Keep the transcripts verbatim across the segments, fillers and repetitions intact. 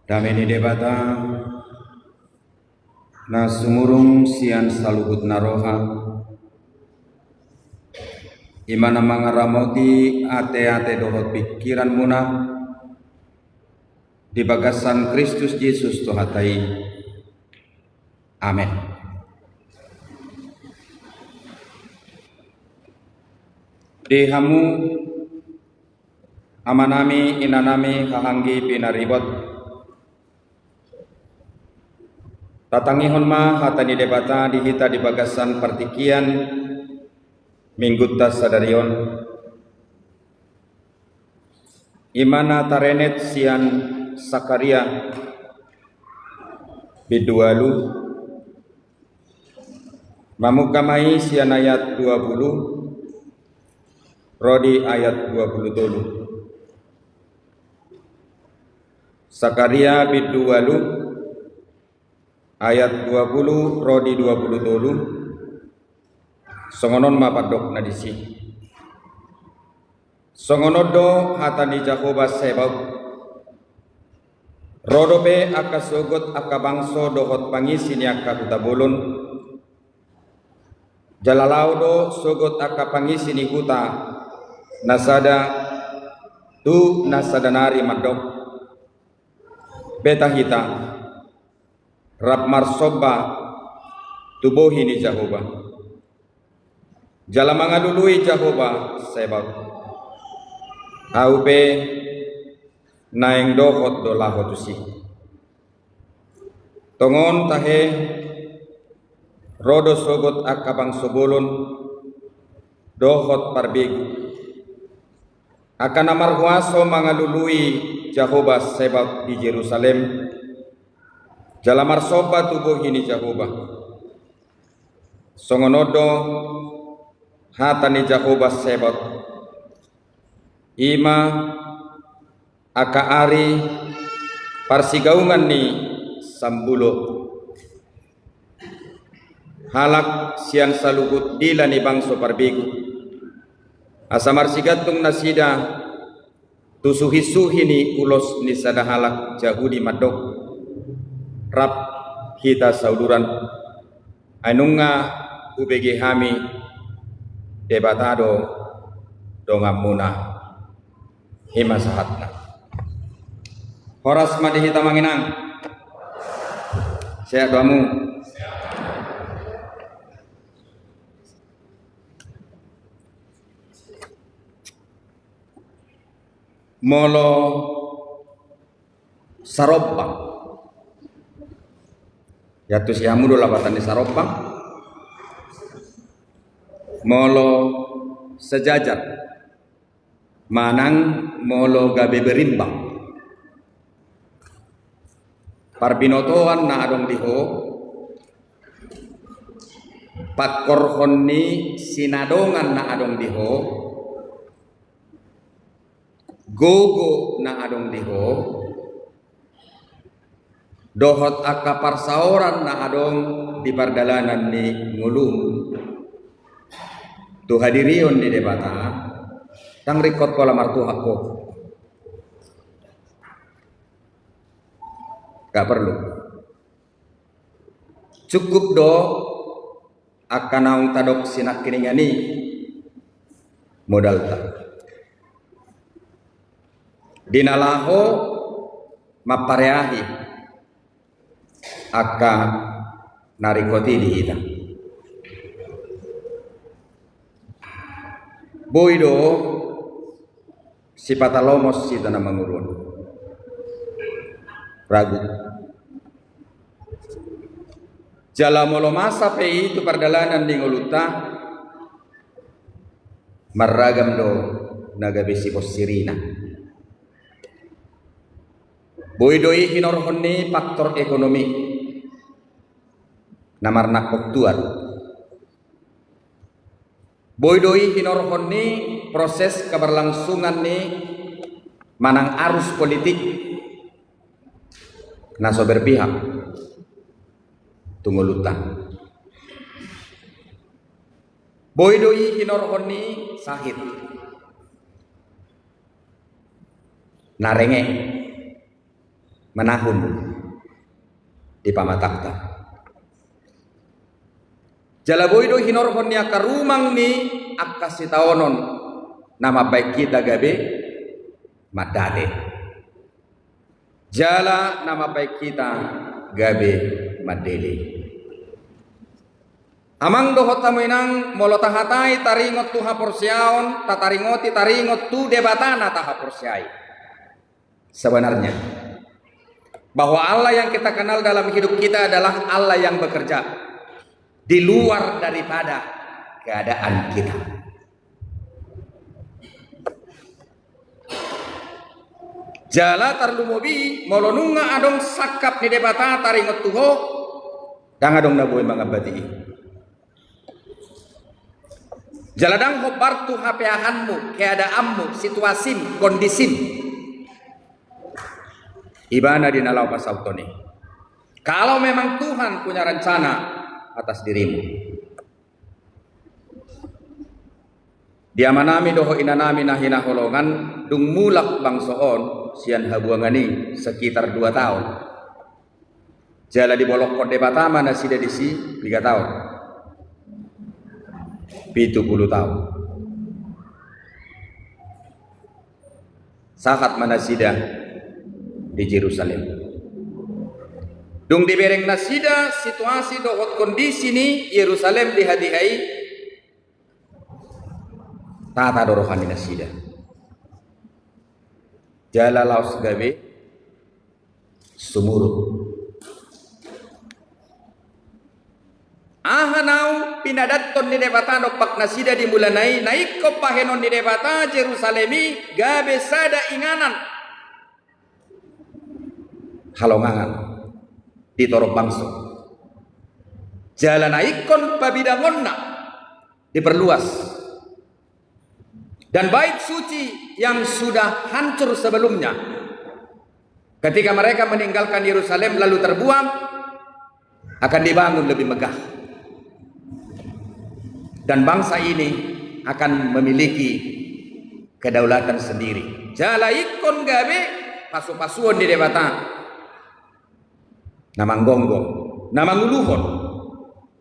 Dame ni Debata na sumurung sian saluhutna roha, i ma na mangaramoti ateate dohot pingkiranmuna di bagasan Kristus Jesus Tuhanta i. Amen. Di hamu amanami, inanami, hahaanggi pinaribot, tatangihon ma hata ni Debata di hita di bagasan partingkian minggunta sadari on. I ma na tarenet sian Sakaria bindu ualu, mamungka ma i sian ayat dua pulu ro di ayat dua pulu tolu. Sakaria bindu ualu, ayat dua pulu ro di dua pulu tolu. Songon on ma pandokna disi. Songon on do hata ni Jahowa Zebaot: Ro dope angka sogot angka bangso dohot pangisi ni angka huta bolon, jala laho do sogot angka pangisi ni huta na sada tu na sada nari mandok: Beta hita, rap marsomba tu bohi ni Jahowa, jala mangalului Jahowa Zebaot. Ahu pe naeng dohot do laho tusi. Tongon tahe, ro do sogot angka bangso bolon dohot parbegu, angka na marhuaso mangalului Jahowa Zebaot di Jerusalem, jala marsomba tu bohi ni Jahowa. Songon on do hata ni Jahowa Zebaot: I ma angka ari parsigaungan ni sambulo halak sian saluhut dila ni bangso parbegu, asa marsigantung nasida tu suhisuhi ni ulos ni sada halak Jahudi mandok: Rap hita sauduran, ai nunga hubege hami Debata do donganmuna. I ma sahatna. Horas ma di hita, amang inang. Sehat do hamu? Molo sarombang, iantusi hamu do lapatan ni sarombang. Molo sejajar, manang molo gabe berimbang, parbinotoan na adong di ho, pangkorhon ni sinadongan na adong di ho, gogo na adong di ho, dohot angka parsaoran na adong di pardalanan ni ngolum tu hadirion ni Debata, ndang ringkot pola martuhak ho. Nggak perlu. Cukup do angka naung tadok sinangkiningan i modalta di na laho mampareahi angka na ringkot i di hita. Boi do sipata lomos hita na manguruon. Ragu. Jala molo masa pe i tu pardalanan ni ngolunta, marragam do na gabe sibonsirina. Boi do i hinorhon ni faktor ekonomi na marnangkok tuat. Boi do i hinorhon ni proses keberlangsungan ni manang arus politik na so berpihak tu ngolunta. Boi do i hinorhon ni sahit na renge. manahun di pamatangta. Jala boi do hinorhon ni angka rumang ni angka sitaonon na mambahen hita gabe mandate. Jala na mambahen hita gabe mandele. Amang dohot hamu inang, molo tahatai taringot tu haporseaon, tataringoti taringot tu Debata na tahaporseai. Sebenarnya, bahwa Allah yang kita kenal dalam hidup kita adalah Allah yang bekerja di luar daripada keadaan kita. Jala tarlumobi, molo nunga adong sangkap ni Debata taringot tu ho, ndang adong na boi mangambati i. Jala ndang hombar tu hapeahanmu, keadaanmu, situasim, kondisim. Ibana di na laho pasauthon i. Kalau memang Tuhan punya rencana atas dirimu. Di amanami dohot inanami na hinaholongan, dung mulak bangso on sian habuangan i sekitar dua taon. Jala dibolongkon Debata ma nasida disi piga taon? Pitu pulu taon. Sahat ma nasida di Jerusalem. Dung dibereng nasida situasi dohot kondisi ni Jerusalem di hatiha i, tata do roha ni nasida. Jala laos gabe sumurut. Aha naung pinadathon ni Debata dompak nasida di mulana i, na ingkon bahenon ni Debata Jerusalem i gabe sada inganan halongangan di torop bangso. Jala na ingkon pabidangonna diperluas. Dan bait suci yang sudah hancur sebelumnya, ketika mereka meninggalkan Yerusalem lalu terbuang, akan dibangun lebih megah. Dan bangsa ini akan memiliki kedaulatan sendiri. Jala ingkon gabe pasupasuon ni Debata na manggonggong, na manguluhon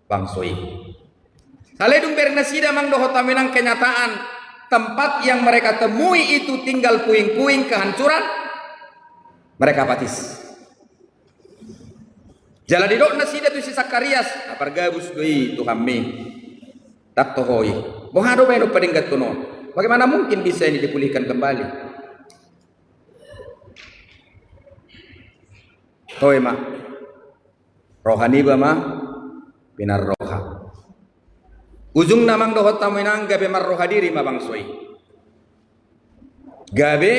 bangso i. Alai dung bereng nasida, amang dohot hamu inang, kenyataan tempat yang mereka temui itu tinggal puing-puing kehancuran, mereka apatis. Jala didok nasida tu si Sakarias, "Ah, pargabus do i Tuhanmi. Ndang toho i. Boha do baenon padengganhon on? Bagaimana mungkin bisa ini dipulihkan kembali?" Toe ma. Roha niba ma pinarroha. Ujungna, amang dohot hamu inang, gabe marroha diri ma bangso i. Gabe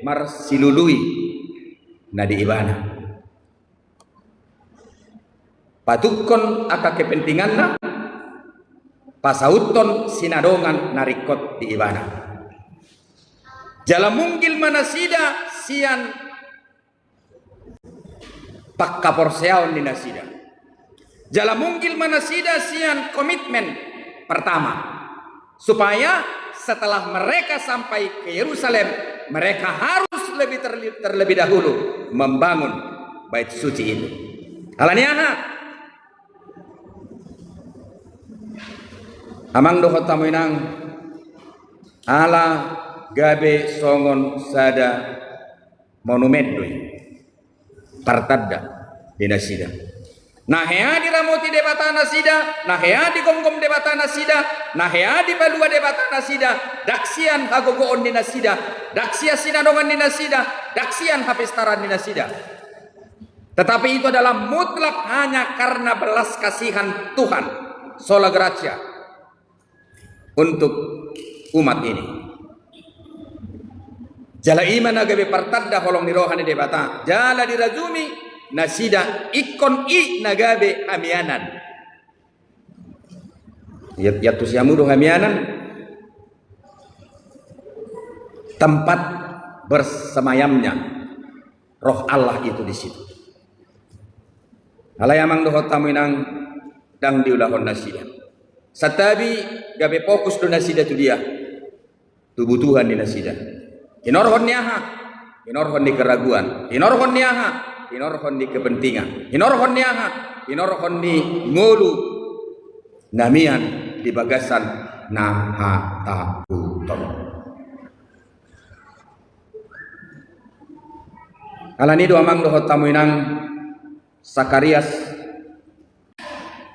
marsilului na di ibana. Patukkon angka kepentinganna, pasauthon sinadongan na ringkot di ibana. Jala munggil ma nasida sian panghaporseaon ni nasida. Jala munggil ma nasida sian komitmen pertama, supaya setelah mereka sampai ke Yerusalem, mereka harus lebih terli-, terlebih dahulu membangun bait suci itu. Ala ni aha? Amang dohot hamu inang, ala gabe songon sada monumen do i, partanda di nasida. Na hea diramoti Debata nasida, na hea digomgom Debata nasida, na hea dipalua Debata nasida, ndang sian hagogoon ni nasida, ndang sian sinadongan ni nasida, ndang sian hapistaran ni nasida. Tetapi itu adalah mutlak hanya karena belas kasihan Tuhan, sola gratia, untuk umat ini. Jala i ma na gabe partanda holong ni roha ni Debata. Jala dirajumi nasida ingkon i na gabe hamianan. Ia, ia tu siamu do hamianan, tempat bersemayamnya Roh Allah itu di situ. Alai amang dohot hamu inang, ndang diulahon nasida. Santabi gabe fokus do nasida tu dia? Tu butuhan ni nasida. Hinorhon ni aha? Hinorhon ni keraguan, hinorhon ni aha? Hinorhon ni kepentingan, hinorhon ni aha? Hinorhon ni ngolu na mian di bagasan na hatahuton. Alani do amang dohot hamu inang, Sakarias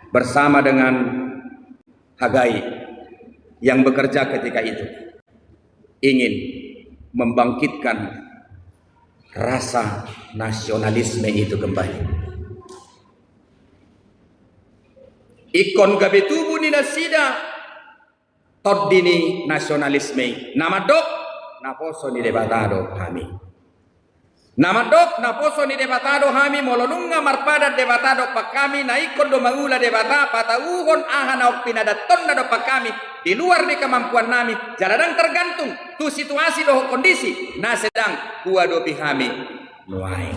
bersama dengan Hagai yang bekerja ketika itu ingin membangkitkan rasa nasionalisme itu kembali. Ingkon gabe tubu ni nasida tondi ni nasionalisme i, na mandok naposo ni Debata do hami. Na mandok naposo ni Debata do hami, molo nunga marpadan Debata dompak hami, na ingkon do mangula Debata patauhon aha naung pinadathonna dompak hami di luar ni kemampuan nami, jala ndang tergantung tu situasi dohot kondisi na sedang huadopi hami nuaeng.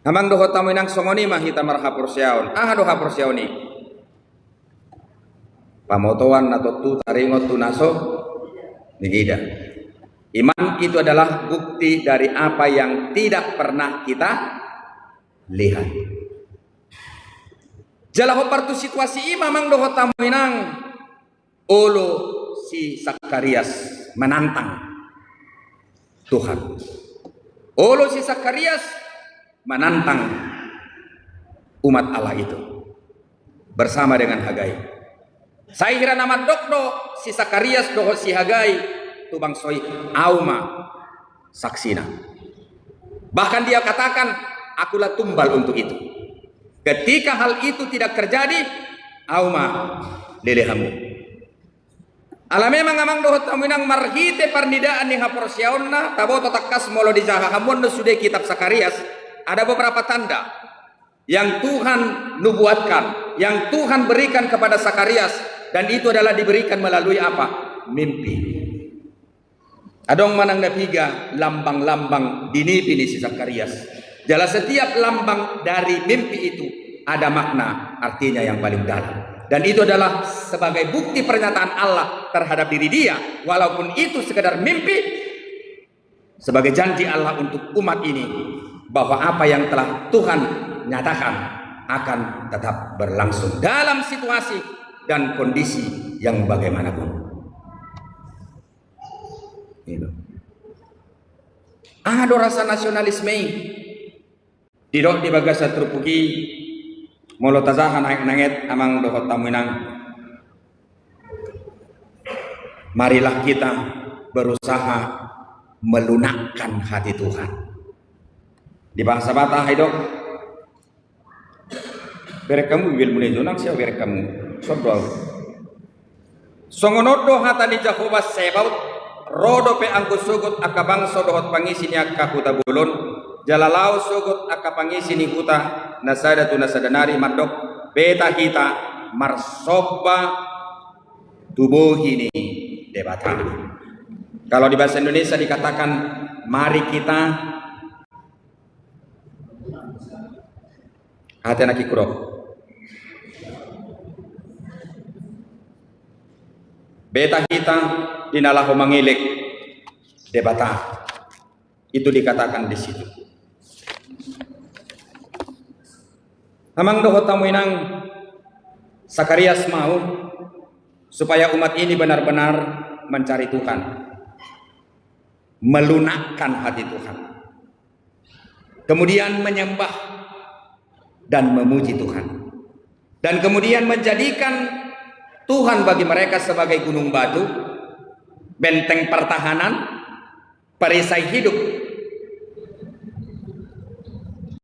Amang dohot hamu inang, songon i ma hita marhaporseaon. Aha do haporseaon i? Pamotoan na tontu taringot tu na so niida. Iman itu adalah bukti dari apa yang tidak pernah kita lihat. Jala hombar tu situasi i ma amang dohot hamu inang, olo si Sakarias menantang Tuhan. Olo si Sakarias menantang umat Allah itu bersama dengan Hagai. Sai hira na mandok do si Sakarias dohot si Hagai tu bangso i, au ma saksina. Bahkan dia katakan, "Akulah tumbal untuk itu. Ketika hal itu tidak terjadi, au ma lelehanmu." Ala memang amang dohot hamu inang, marhite parnidaan ni haporseaonna, taboto tangkas molo dijaha hamu on do sude kitab Sakarias, ada beberapa tanda yang Tuhan nubuatkan, yang Tuhan berikan kepada Sakarias, dan itu adalah diberikan melalui apa? Mimpi. Adong manang na piga lambang-lambang di mimpi ni si Sakarias. Jala setiap lambang dari mimpi itu ada makna, artinya yang paling dalam. Dan itu adalah sebagai bukti pernyataan Allah terhadap diri dia, walaupun itu sekedar mimpi, sebagai janji Allah untuk umat ini, bahwa apa yang telah Tuhan nyatakan akan tetap berlangsung dalam situasi dan kondisi yang bagaimanapun. Gitu. Aha do rasa nasionalisme i? Didok di bagasan turpuk i, molo tajaha nanget-nanget amang dohot hamu inang, marilah kita berusaha melunakkan hati Tuhan. Di bahasa Batak aha didok? Berek hamu Bibelmuna i jo, nang sian berek hamu. Songon on. Songon on do hata ni Jahowa Sebaot, ro dope anggo sogot angka bangso dohot pangisi ni angka huta bolon, jala laho sogot angka pangisi ni huta na sada tu na sada nari mandok, beta hita marsomba tu bohi ni Debata. Kalau di bahasa Indonesia dikatakan, mari kita Ate na kikuro. Beta hita di na laho mangelek Debata. Itu dikatakan di situ. Amang dohot hamu inang, Sakarias mau supaya umat ini benar-benar mencari Tuhan, melunakkan hati Tuhan. Kemudian menyembah dan memuji Tuhan. Dan kemudian menjadikan Tuhan bagi mereka sebagai gunung batu, benteng pertahanan, perisai hidup.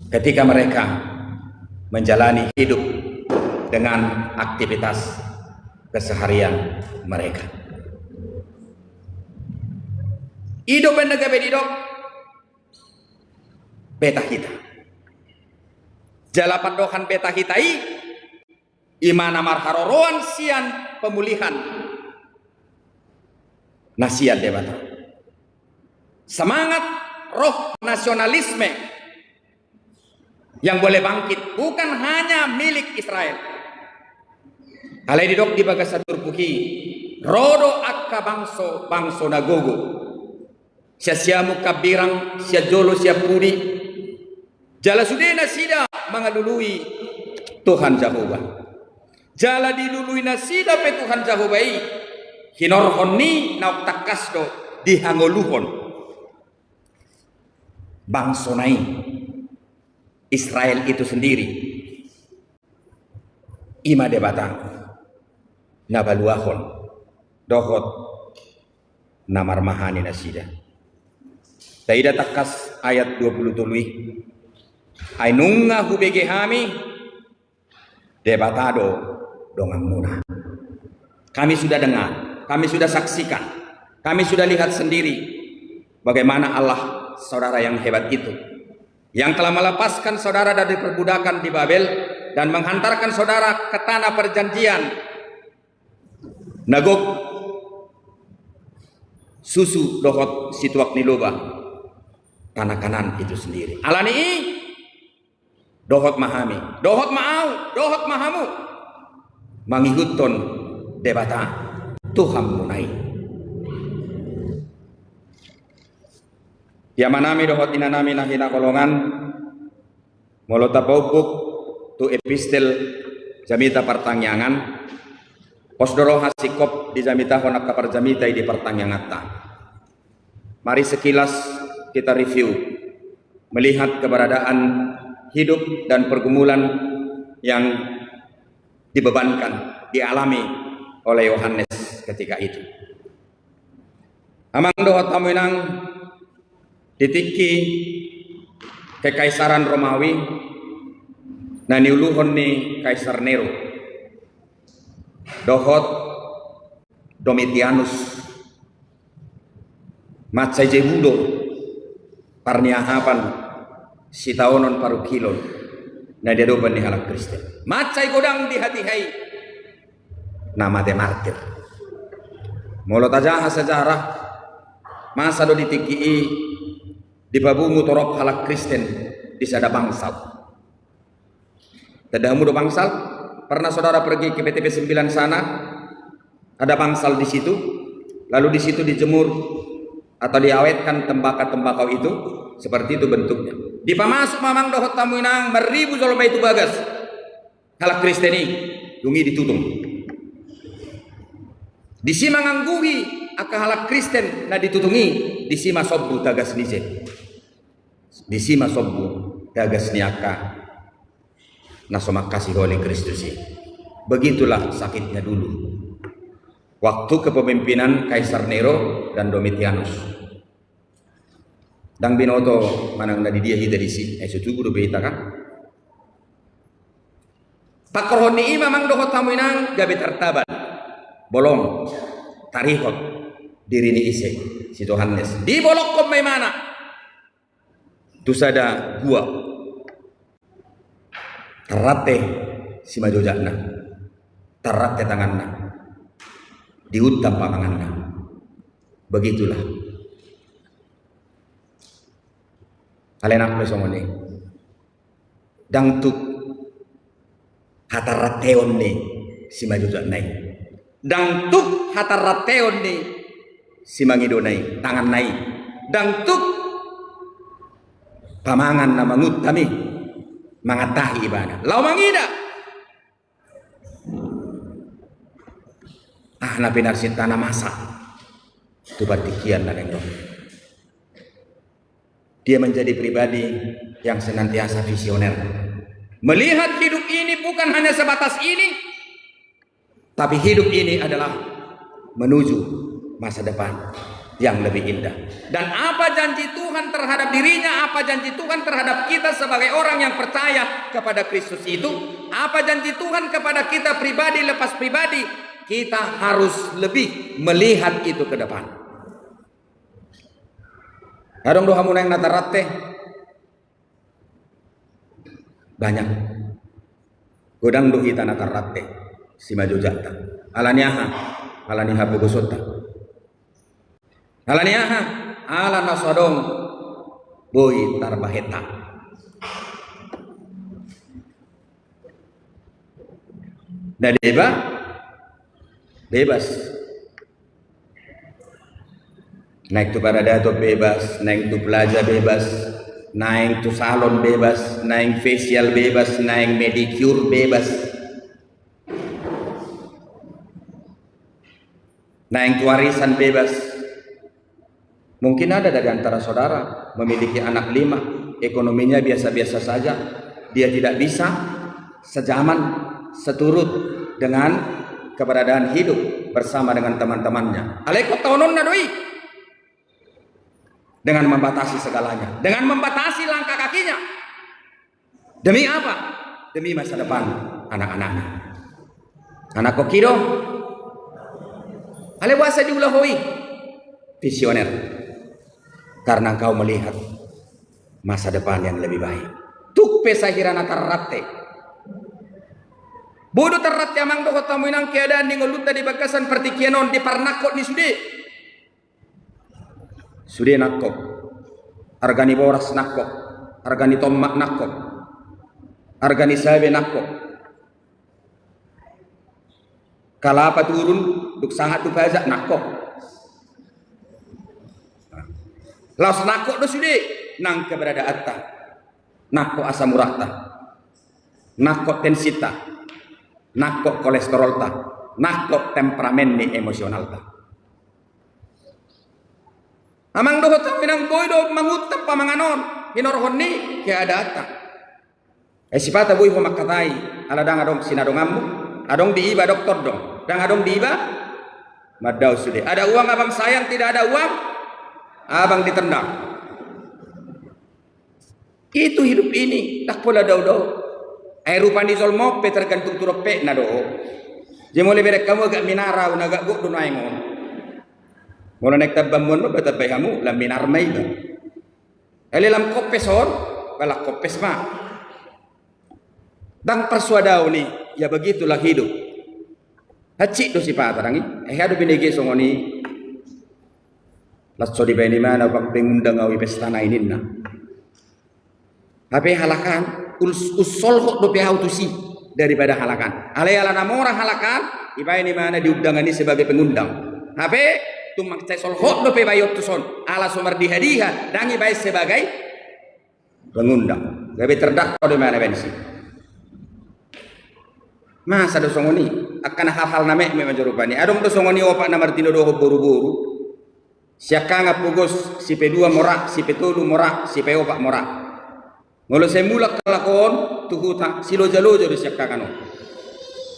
Ketika mereka menjalani hidup dengan aktivitas keseharian mereka. I do umbahen na gabe didok beta hita. Jala pandohan beta hita i, i ma na marharoroan sian pemulihan na sian Debata. Semangat roh nasionalisme yang boleh bangkit bukan hanya milik Israel. Alai didok di bagasan turpuk i, ro do angka bangso, bangso na gogo. Sian siamun hambirang, sian jolo sian pudi. Jala sude nasida mangalului Tuhan Jahowa. Jala dilului nasida pe Tuhan Jahowa i, hinorhon ni naung tangkas do dihangoluhon bangsona i, Israel itu sendiri. I ma Debata na paluahon dohot na marmahani nasida. Taida tangkas ayat dua puluh tolu i. Ai nunga hubege hami Debata do donganmuna. Kami sudah dengar, kami sudah saksikan, kami sudah lihat sendiri bagaimana Allah saudara yang hebat itu, yang telah melepaskan saudara dari perbudakan di Babel dan menghantarkan saudara ke tanah perjanjian, na gok susu dohot situak ni loba, tanah Kanaan itu sendiri. Alani i, dohot ma hami, dohot ma ahu, dohot ma hamu mangihuthon Debata Tuhanmuna i. Di amanami dohot inanami na hinaholongan, molo tapaumbuk tu epistel jamita partangiangan, pos do roha singkop dijamitahon angka parjamita i di partangianganta. Mari sekilas kita review, melihat keberadaan hidup dan pergumulan yang dibebankan, dialami oleh Yohanes ketika itu. Amang dohot hamu inang, di tingki kekaisaran Romawi na niuluhon ni Kaisar Nero dohot Domitianus, mansai jebu do parniahapan, sitaonon, parungkilon na diadopan ni halak Kristen. Mansai godang di hatiha i na mate martir. Molo tajaha sejarah, masa do di tingki i dipabungu torop halak Kristen di sada bangsal. Tanda hamu do bangsal? Pernah saudara pergi ke P T P sembilan sana? Ada bangsal di situ, lalu di situ dijemur atau diawetkan tembakau-tembakau itu, seperti itu bentuknya. Dipamasuk ma amang dohot hamu inang, marribu jolma i tu bagas. Halak Kristen i, dung i ditutung. Disi mangangguhi angka halak Kristen na ditutung i, disi ma sombu tagas ni ise. Disi ma sombu tagas ni angka na so mangkasiholi Kristus i. Begitulah sakitnya dulu, waktu kepemimpinan Kaisar Nero dan Domitianus. Ndang binoto manang na di dia hita disi, ai so tubu dope hita kan? Pangkorhon ni i ma amang dohot hamu inang gabe tartaban. Bolong, tarihot diri ni ise, si Johannes. Dibolongkon ma imana tu sada gua. Tarrante simanjojakna, tarrante tanganna, diuntam pamanganna. Begitulah. Alai nang pe songon i, ndang tuk hatarranteon ni simanjojakna i, ndang tuk hatarranteon ni simangidona i, tanganna i, ndang tuk pamangan na manguntam i mangantahi ibana laho mangida. Ah, na pinarsinta na masa tu partingkian na naeng ro. Dia menjadi pribadi yang senantiasa visioner. Melihat hidup ini bukan hanya sebatas ini, tapi hidup ini adalah menuju masa depan yang lebih indah. Dan apa janji Tuhan terhadap dirinya, apa janji Tuhan terhadap kita sebagai orang yang percaya kepada Kristus itu, apa janji Tuhan kepada kita pribadi lepas pribadi, kita harus lebih melihat itu ke depan. Adong do hamu naeng na tarrante? Banyak. Godang do hita na tarrante simanjojakta. Alani aha? Alani hapogosonta. Alani aha? Ala na so adong boi tarbahenta. Na deba, bebas. Naeng tu paradaton bebas, naeng tu plaza bebas, naeng tu salon bebas, naeng facial bebas, naeng manicure bebas, naeng tu arisan bebas. Mungkin ada dari antara saudara memiliki anak lima, ekonominya biasa-biasa saja, dia tidak bisa sejaman, seturut dengan keberadaan hidup bersama dengan teman-temannya. Alai ingkon taononna do i dengan membatasi segalanya, dengan membatasi langkah kakinya. Demi apa? Demi masa depan anak-anaknya. Anak koki do. Alai boasa diula ho i? Visioner. Karena engkau melihat masa depan yang lebih baik. Tung pe sahira na tarrante. Boi do tarrante amang dohot hamu inang keadaan ni ngolunta di bagasan partingkian on di parnangkok ni sude. Sude nangkok. Arga ni boras nangkok. Arga ni tomak nangkok. Arga ni sabe nangkok. Kalapa turun, dung sahat tu pajak nangkok. Laos nangkok do sude nang keberadaanta. Nangkok asam uratna. Nangkok tensinta. Nangkok kolesterolta. Nangkok temperamen ni emosionalta. Amang dohot hamu inang boi do manguntap pamangan on, hinorhon ni keadaanta. Ai sipata boi ho mangkatai, ala ndang adong sinadonganmu, adong di iba doktor dong, ndang adong di iba, mandao sude. Ada uang abang sayang, tidak ada uang abang ditendang. Itu hidup ini, ndang pola dao-dao. Ai rupa ni jolma on pe tergantung tu dompetna do. Jadi molo bereng hamu agak minara, na agak gok do nuaeng on. Molo naeng tambang muan ma, ba tambai hamu, lam minar ma iba. Alai lam koppes on, ba lam koppes ma. Ndang parsuadaon i, ya begitulah hidup. Hansit do sipata dang i, eh, ado binege songon i. Las so dibaen imana, upa pengundang au i pesta nai ninna. Hape halakan, uls-, unsolhot dope au tusi daripada halakan. Alai ala na mora halakan, dibaen imana di undangan i sebagai pengundang. Hape tung mansai solhot dope bayo tuson, ala so mardiha-diha, ndang ibaen sebagai pengundang. Gabe terdakwa do imana baen si. Masa do songon i, angka na hal-hal na metmet ma jo rupani. Adong do songon i opat na martinodohon boru-boru. Siangkangan pogos, sipedua mora, sipetolu mora, sipeopat mora. Molo sai mulak halak on tu huta, siloja-loja do siangkangan on.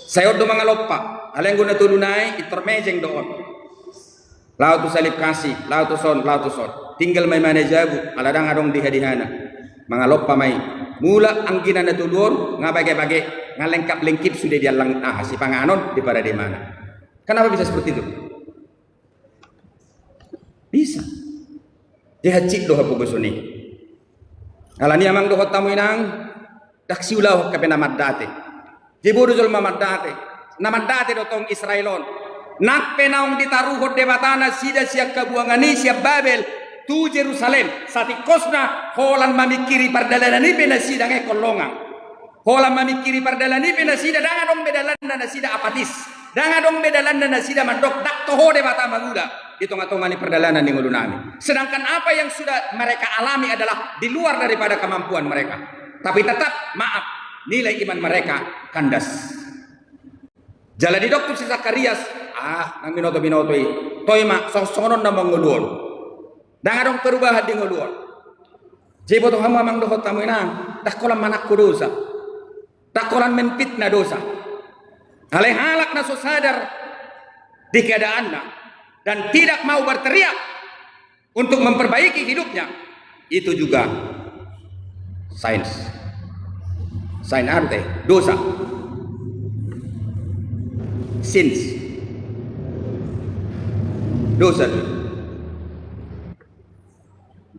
Sai on do mangalompa, alai anggo na tolu nai, intor mejeng do on. Laho tu Salib Kasih, laho tuson, laho tuson. Tinggal ma imana i jabu, ala ndang adong diha-dihana. Mangalompa ma i. Mulak anggina na tolu on, nga bage-bage, nga lengkap-lengkip sude di allang aha, sipanganon, diparade imana. Kenapa bisa seperti itu? Bisa. Jadi hansit do hapogoson i. Alani amang dohot hamu inang, ndang siulahon hape na mandate. Jadi boi do jolma mandate. Na mandate do tong Israel on. Nang pe naung ditaruhon Debata nasida sian habuangan i sian Babel tu Jerusalem. Satingkosna holan mamingkiri pardalanan i pe nasida nga ingkon longang. Holan mamingkiri pardalanan i pe nasida, ndang adong be dalanna nasida apatis. Ndang adong be dalanna nasida mandok, ndang toho Debata mangula di tonga-tonga ni pardalanan ni ngolunami. Sedangkan apa yang sudah mereka alami adalah di luar daripada kemampuan mereka. Tapi tetap, maaf, nilai iman mereka kandas. Jala didok tu si Zakarias, ah, ndang binoto-binoto i. Toe ma, songon-songon on na mangolu on. Ndang adong perubahan di ngolu on. Jadi boto hamu amang dohot hamu inang, ndang holan manangko dosa. Ndang holan menfitnah dosa. Alai halak na so sadar di keadaanna dan tidak mau berteriak untuk memperbaiki hidupnya, itu juga sins. Sins ate, dosa. Sins. Dosa do.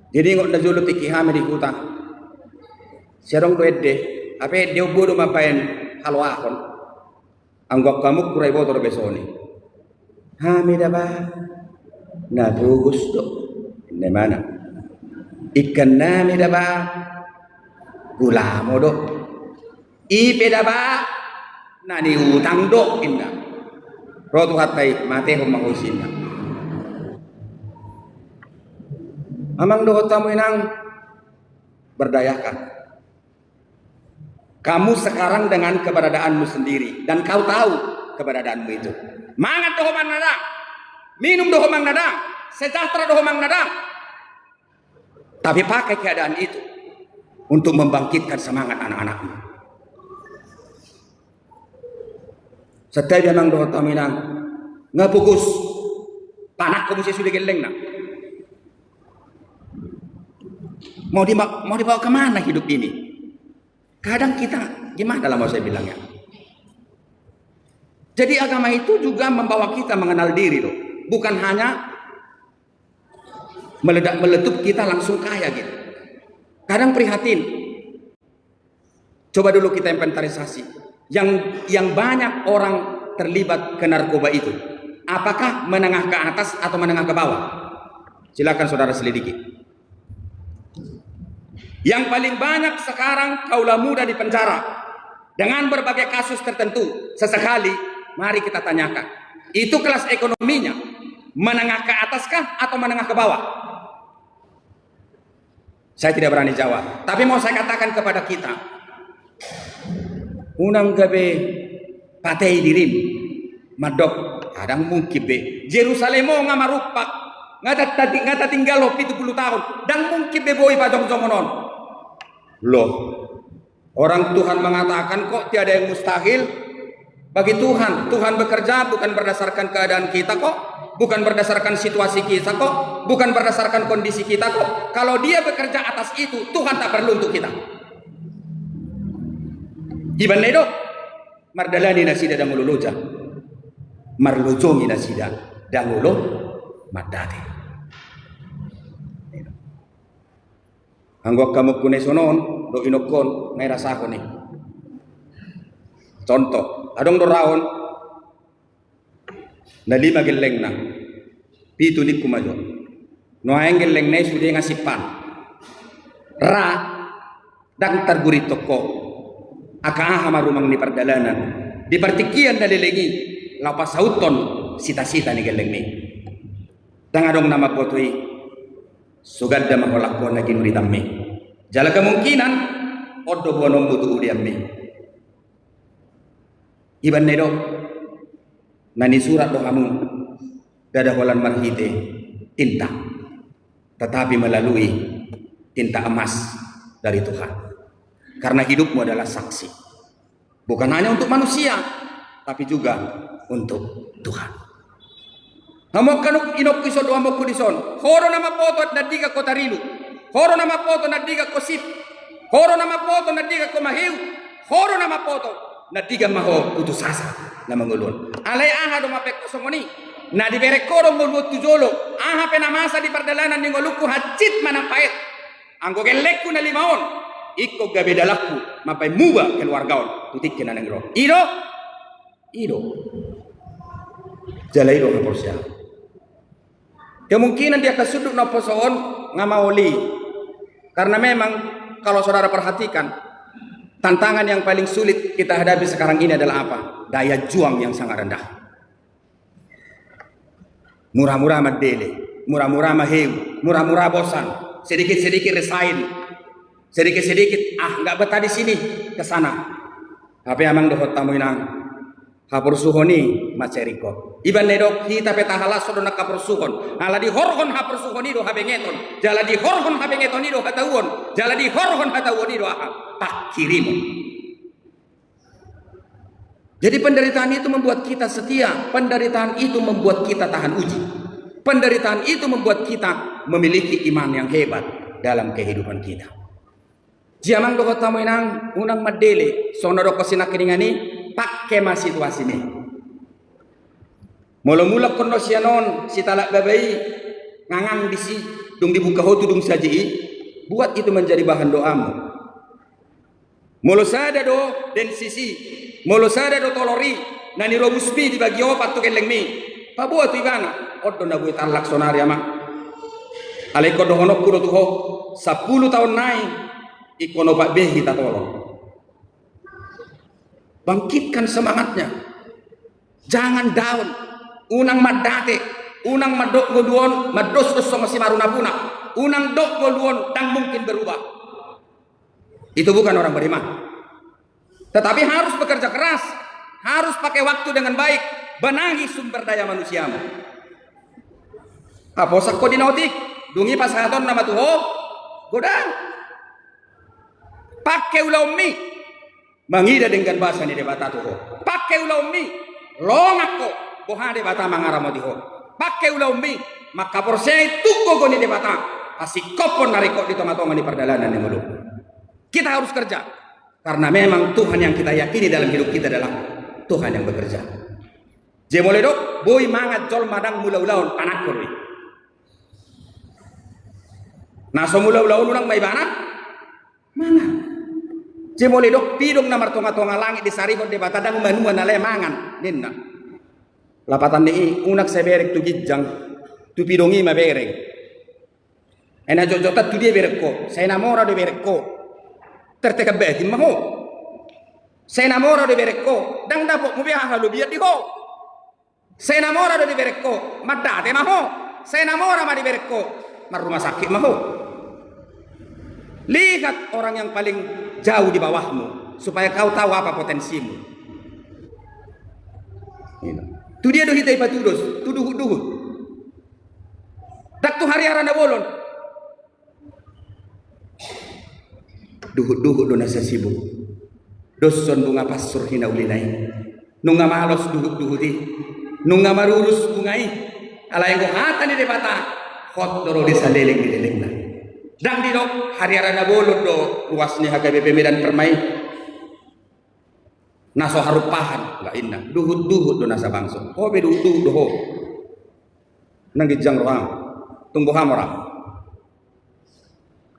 Jadi ingot na jolo tingki hami di huta. Sai adong do ende, hape ende on boi do mambaen haloakon. Anggo angka mukku ra iboto do be songon i. Hami da ba, na pogos do, ninna imana. Ingkannami da ba, gulamo do. I pe da ba, na niutang do, ninna. Ro Tuhanta i, matehon ma ho i, ninna. Amang dohot hamu inang, berdayakan. Kamu sekarang dengan keberadaanmu sendiri, dan kau tahu keberadaanmu itu. Mangan do ho manang na dang, minum do ho manang na dang, sejahtera do ho manang na dang. Tapi pakai keadaan itu untuk membangkitkan semangat anak-anakmu. Santabi amang dohot hamu inang, nga fokus, panangkok muse sude gellengna. Mau diba-, mau dibawa kemana hidup ini? Kadang kita, gimana lah mau saya bilangnya? Jadi agama itu juga membawa kita mengenal diri loh. Bukan hanya meledak meletup kita langsung kaya gitu. Kadang prihatin. Coba dulu kita inventarisasi. Yang, yang banyak orang terlibat ke narkoba itu, apakah menengah ke atas atau menengah ke bawah? Silakan saudara selidiki. Yang paling banyak sekarang kaula muda di penjara dengan berbagai kasus tertentu. Sesekali, mari kita tanyakan, itu kelas ekonominya menengah ke atas kah atau menengah ke bawah? Saya tidak berani jawab. Tapi mau saya katakan kepada kita, unang gabe patei dirim. Mandok, ah, ndang mungkin be. Jerusalem on nga marumpak, nga ta-, ta-, nga tatinggal ho pitu pulu taon. Ndang mungkin be boi pajongjongkon on. Loh, orang Tuhan mengatakan kok tiada yang mustahil bagi Tuhan. Tuhan bekerja bukan berdasarkan keadaan kita kok, bukan berdasarkan situasi kita kok, bukan berdasarkan kondisi kita kok. Kalau Dia bekerja atas itu, Tuhan tak perlu untuk kita. Iban na i do, mardalani nasida ndang olo loja, marlojongi nasida ndang olo mandate. Anggo angka mongku na i sonon, dohot inongkon, nga irasahon i. Contoh, adong do raon, na lima gellengna, pitu ningku ma jo. Nuaeng gellengna i sude nga simpan. Ra, ndang targurithon ho. Angka aha ma rumang ni pardalanan, di partingkian na leleng i, laho pasauthon sitasita ni gellengmi. Ndang adong na mamboto i, so ganda ma holan ho na ginuritanmi. Jala kemungkinan, on do boanonmu tu udeanmi. Iban na i do, na nisurat do hamu, ndada holan marhite tinta, tetapi melalui tinta emas dari Tuhan. Karena hidupmu adalah saksi. Bukan hanya untuk manusia, tapi juga untuk Tuhan. Hamu angka inongku dison dohot amongku dison, ho do na mamboto na dingkan ho tarilu, ho do na mamboto na dingkan ho sip, ho do na mamboto na dingkan ho maheu, ho do na mamboto na dingkan ma ho putus asa na mangolu on. Alai aha do mambahen ho songon i? Na dibereng ho do ngolu on tu jolo, aha pe na masa di pardalanan ni ngolungku hansit manang paet. Anggo gellengku na lima on, ingkon gabe dalanku mambahen muba keluarga on tu tingki na naeng ro. I do, i do. Jala i do haporseaon. Kemungkinan di angka sundut na poso on nga maol i. Karena memang kalau saudara perhatikan, tantangan yang paling sulit kita hadapi sekarang ini adalah apa? Daya juang yang sangat rendah. Murah-murah mandele, murah-murah maheu, murah-murah bosan, sedikit-sedikit resign, sedikit-sedikit, ah, nggak betah di sini, ke sana. Hape amang dohot hamu inang, haporsuhon i mansai ringkot. Iban na i do, hita pe tahalashon do nang haporsuhon. Ala dihorhon haporsuhon i do habengeton. Jala dihorhon habengeton i do hatauon. Jala dihorhon hatauon i do aha? Panghirimon. Jadi penderitaan itu membuat kita setia, penderitaan itu membuat kita tahan uji. Penderitaan itu membuat kita memiliki iman yang hebat dalam kehidupan kita. Jadi amang dohot hamu inang, unang mandele, songon na didok sinangkiningan i, pangke ma situasimi. Molo mulak ho sian on, sitalak baba i, ngangang disi, dung dibuka ho tudung saji i, buat itu menjadi bahan doamu. Molo sada do densus i, molo sada do tolor i, na nirobusmi dibagi opat tu gellengmi, paboa tu ibana, on do na boi tallak saonari amang. Alai ingkon dohononku do tu ho, sampulu taon nai, ingkon opat be hita tolor. Bangkitkan semangatnya. Jangan down, unang mandate, unang mandok ngolu on, mandosdos songon simarunapuna. Unang dok ngolu on, ndang mungkin berubah. Itu bukan orang beriman. Tetapi harus bekerja keras, harus pakai waktu dengan baik, benahi sumber daya manusiamu. Aposak ho di na otik, dung i pasahatonna ma tu ho godang. Pangke ulaonmi mangida denggan basa ni Debata tu ho. Pangke ulaonmi longang ho, boha Debata mangaramoti ho. Pangke ulaonmi mangkaporseai tung gogo ni Debata, hasingkophon na ringkot di tonga-tonga ni pardalanan ni ngolum. Kita harus kerja. Karena memang Tuhan yang kita yakini dalam hidup kita adalah Tuhan yang bekerja. Jadi molo didok, boi mangan jolma ndang mangula ulaon, panangkon i. Na so mangula ulaon unang ma ibana mangan. Jadi molo didok pidong na martonga-tonga langit disarihon Debata ndang manuan alai mangan ninna. Lapatan ni i, unang sai bereng tu ginjang, tu pidong i ma bereng. Ai na jotjot an tu dia bereng ho? Sai na mora do bereng ho. Tertekan batin ma ho. Sai na mora do bereng ho, ndang dapotmu be aha halobian di ho. Sai na mora do dibereng ho, mandate ma ho. Sai na mora ma dibereng ho, marrumah sakit ma ho. Lihat orang yang paling jauh di bawahmu, supaya kau tahu apa potensimu. Gitu. Tu dia do hita dipatudos? Tu duhut-duhut. Ndang tu hariara na bolon. Duhut-duhut do na sasibuk. Doshon bunga pansur hinaulina i. Nunga malos duhut-duhut i. Nunga marurus bunga i. Alai anggo hata ni Debata, hot do ro di saleleng ni lelengna. Ndang didok hariara na bolon do ruas ni H K B P Medan Permai. Na so harumpahan, nggak inna. Duhut-duhut do nasa bangso. Ho pe duhut-duhut do ho. Nang ginjang roham. Tung boha ma roham.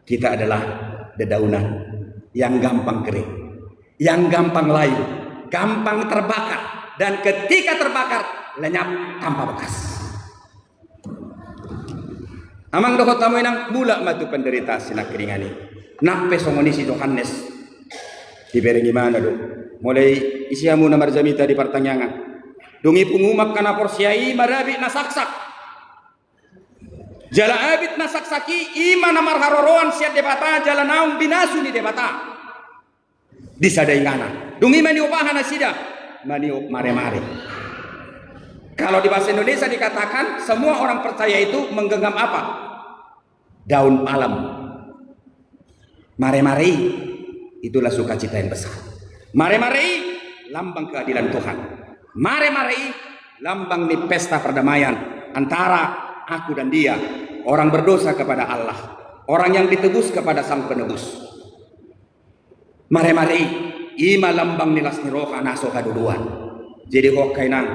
Kita adalah dedaunan yang gampang kering, yang gampang layu, gampang terbakar, dan ketika terbakar, lenyap tanpa bekas. Amang dohot hamu inang, mulak ma tu penderitaan sinangkiningan i. Nang pe songon i si Johannes. Dibereng ibana do. Molo ise hamu na marjamita di partangiangan, dung i pungu ma angka na porsea i marabit na saksak. Jala abit na saksak i, i ma na marharoroan sian Debata jala naung binasu ni Debata. Di sada inganan. Dung i maniop aha nasida? Maniop mare-mare. Kalau di bahasa Indonesia dikatakan, semua orang percaya itu menggenggam apa? Daun palem. Mare-mare i, itulah sukacita yang besar. Mare-mare i, lambang keadilan Tuhan. Mare-mare i, lambang ni pesta perdamaian antara aku dan dia, orang berdosa kepada Allah, orang yang ditebus kepada Sang Penebus. Mare-mare i, i ma lambang ni las ni roha na so haduduan. Jadi ho angka inang,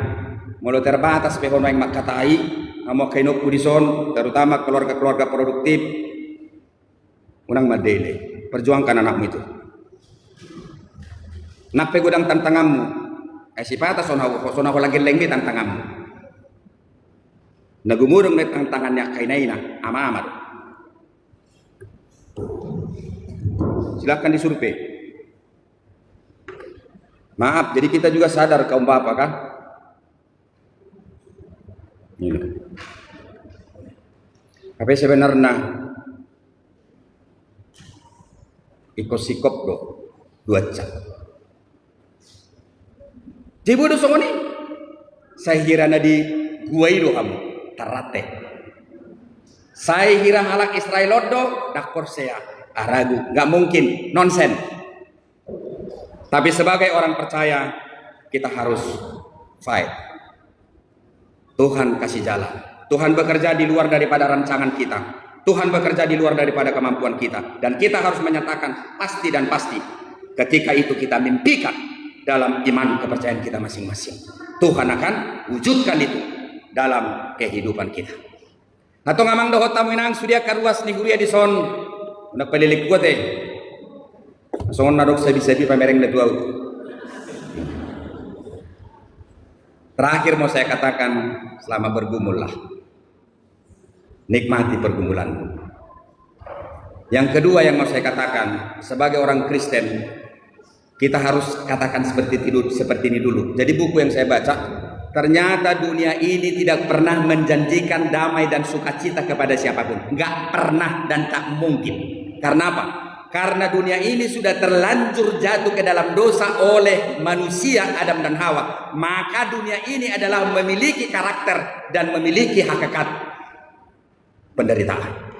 molo terbatas pe ho nuaeng mangkatai, hamu angka inongku dison, terutama keluarga-keluarga produktif, unang mandele, perjuangkan anakmu itu. Nang pe godang tantanganmu, ai sipata so na ho, so na holan gelleng be tantanganmu. Na gumodang na tantangan ni angka ina-ina, ama-ama do. Silahkan disurvei. Maaf, jadi kita juga sadar kaum bapak kan? Ini. Tapi sebenarnya ikut sikop do dua jam. Jadi bodo songon i. Sai hira na di gua i do hamu tarrante. Sai hira halak Israel on do, ndang porsea, ragu, nggak mungkin, nonsen. Tapi sebagai orang percaya, kita harus fight. Tuhan kasih jalan. Tuhan bekerja di luar daripada rancangan kita. Tuhan bekerja di luar daripada kemampuan kita. Dan kita harus menyatakan pasti dan pasti. Ketika itu kita mimpikan dalam iman kepercayaan kita masing-masing. Tuhan akan wujudkan itu dalam kehidupan kita. Antong amang dohot hamu inang, sude angka ruas ni huria dison. Unang paleleng huate. Songon na dok sabi-sabi pamereng na tu ahu. Terakhir mau saya katakan, selamat bergumul lah. Nikmati pergumulanmu. Yang kedua yang mau saya katakan, sebagai orang Kristen, kita harus katakan seperti tidur, seperti ini dulu. Jadi buku yang saya baca, Ternyata dunia ini tidak pernah menjanjikan damai dan sukacita kepada siapapun. Nggak pernah dan tak mungkin. Karena apa? Karena dunia ini sudah terlanjur jatuh ke dalam dosa oleh manusia Adam dan Hawa. Maka dunia ini adalah memiliki karakter dan memiliki hakikat penderitaan.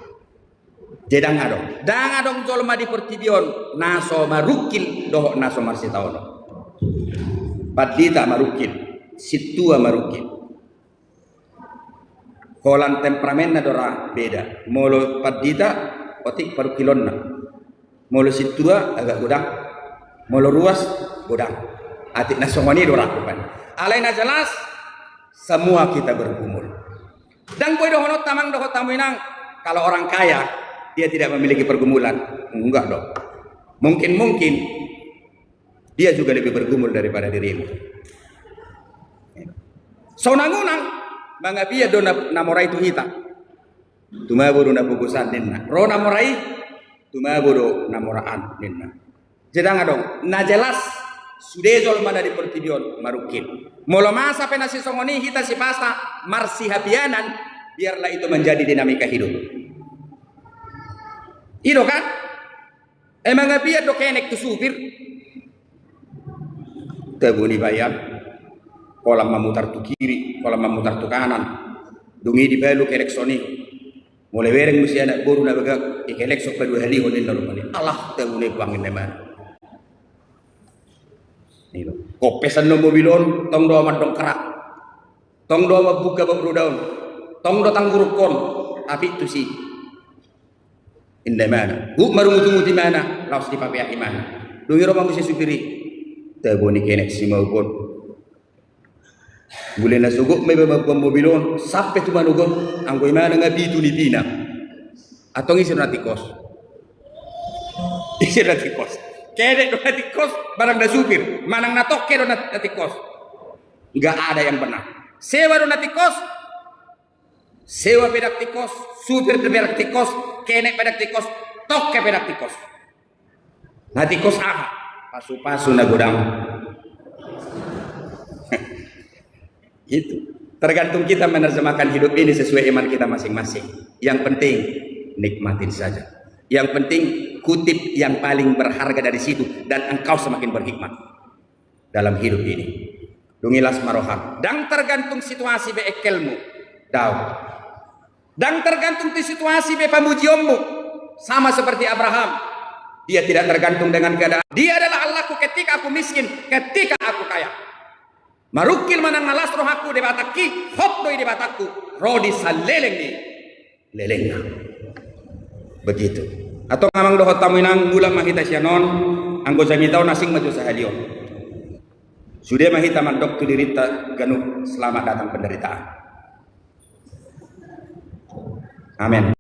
Jadi ndang adong, ndang adong jolma di portibi on na so marungkil dohot na so marsitaonon. Pandita marungkil, sintua marungkil. Holan temperamenna do ra beda. Molo pandita, otik parungkilonna. Molo sintua, agak godang. Molo ruas, godang. Atik na songon i do ra rupani. Alai na jelas, semua kita bergumul. Ndang boi dohononta, amang dohot hamu inang, kalau orang kaya, dia tidak memiliki pergumulan. Enggak dong. Mungkin-mungkin dia juga lebih bergumul daripada dirimu. Sonang-unang, mangapian do na, na mora i tu hita. Tumabo do na pogosan ninna. Ro na mora i, tumabo do na mora an ninna. Jadi ndang adong, na jelas sude jolma na di portibi on marungkil. Molo masa pe na sisongon i hita sipata marsihapianan, biarlah itu menjadi dinamika hidup. I do kan? Emang apian do kenek tu supir? Tabo ni bayan. Holan mamutar tu kiri, holan mamutar tu kanan. Dung i dibalu kelekson i. Molo bereng muse anak boru na bagak, ikelekson paduahalihon ninna rupani. Alah, tabo ni puang ninna imana. Kopes annon mobil on, tong do mandongkrak. Tong do mambuka bak roda on. Tong do tanggurukkon. Apik tusi. Inda imana. Hut marungut-ungut imana. Laos dipapeak imana. Dung i ro ma muse supir i. Tabo ni kenek si mauk on. Mule na sogot ma iba mambuka mobil on, sampe tu manuk on, anggo imana nga pitu nipina. Antong ise do na tingkos? Ise do na tingkos? Kenek do na tingkos, manang na supir, manang na tongke do na, na tingkos? Nggak ada yang benar. Sewa do na tingkos, sewa pe ndang tingkos, supir pe ndang tingkos, kenek pe ndang tingkos, tongke pe ndang tingkos. Na tingkos aha? Pasu-pasu na godang. Itu. Tergantung kita menerjemahkan hidup ini sesuai iman kita masing-masing. Yang penting nikmatin saja. Yang penting kutip yang paling berharga dari situ dan engkau semakin berhikmat dalam hidup ini. Dung i las ma roham. Ndang tergantung situasi be engkelmu. Daong. Ndang tergantung tu situasi be pamujionmu. Sama seperti Abraham. Dia tidak tergantung dengan keadaan. Dia adalah Allahku ketika aku miskin, ketika aku kaya. Marungkil manang na las rohangku, Debatangki, hot do i Debatangku. Ro di saleleng ni lelengna. Begitu. Antong amang dohot hamu inang, mulak ma hita sian on, anggo jamita on asing ma jo sahali on. Sude ma hita mandok tu dirinta ganup selamat datang penderitaan. Amen.